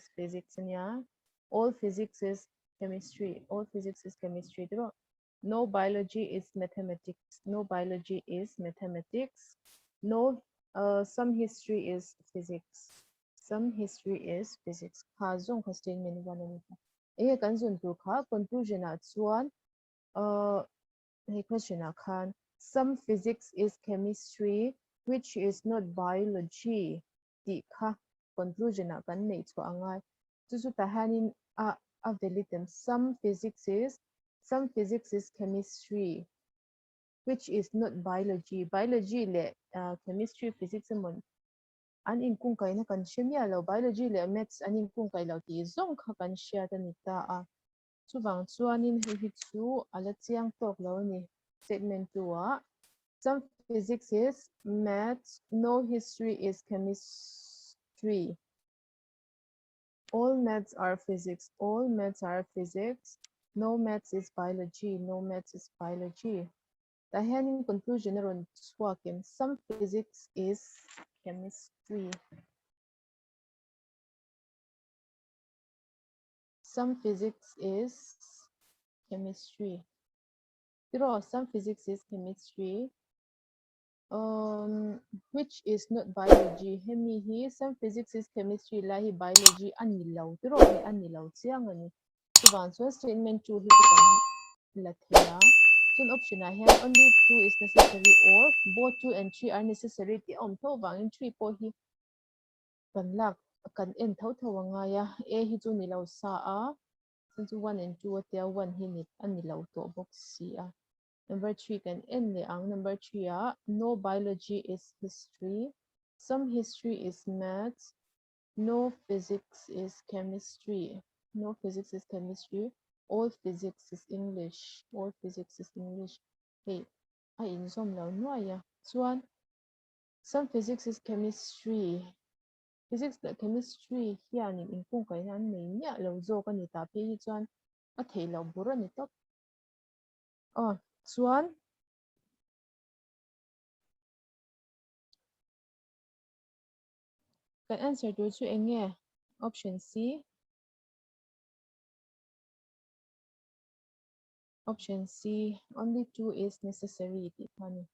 is physics ania all physics is chemistry all physics is chemistry tiraw no biology is mathematics no biology is mathematics no some history is physics some history is physics kha zawng kha statement one ani ta enge kan zawn tur kha conclusion ah chuan hei question ah khan some physics is chemistry which is not biology tih kha conclusion ah kan neih chhuah a ngai. Chu chu tah hianin a a valid em some physics is some physics is chemistry which is not biology biology leh chemistry physics emaw an inkungkaihna kan hre miah lo biology leh maths an inkungkaih lo tih zawng kha kan hriat a ni ta a. Chuvang chuanin hei hi chu a la chiang tawk lo a ni. Statement 2 ah Some physics is maths, no history is chemistry. All maths are physics, all maths are physics, no maths is biology, no maths is biology. Tah hianin conclusion a rawn chhuak em? Some physics is chemistry. Some physics is chemistry. Tiraw, some physics is chemistry um which is not biology hemi hi some physics is chemistry lai hi biology a ni lo tiraw hei a ni lo chiang a ni. Chuvang chuan statement 2 hi chu kan la thei a. Chuan option ah hian only 2 is necessary or both 2 and 3 are necessary tih a awm tho vangin 3 pawh hi kan lak kan en tho tho a ngai a. A hi chu ni lo sa a. Chuan chu 1 and 2 a tia 1 hi ni a ni lo tawh bawk si a. Number 3 kan en leh ang. Number 3 ah no biology is history, some history is maths, no physics is chemistry, no physics is chemistry, all physics is English, all physics is English. Hei a inzawm lo nuai a. Chuan some physics is chemistry. Physics leh Chemistry hianin inkungkaihna an nei miah lo zawk a ni ta phei hi chuan a theih loh bur a ni tawp. Aw chuan kan answer tur chu eng nge? Option C. Option C, only 2 is necessary tih kha a ni.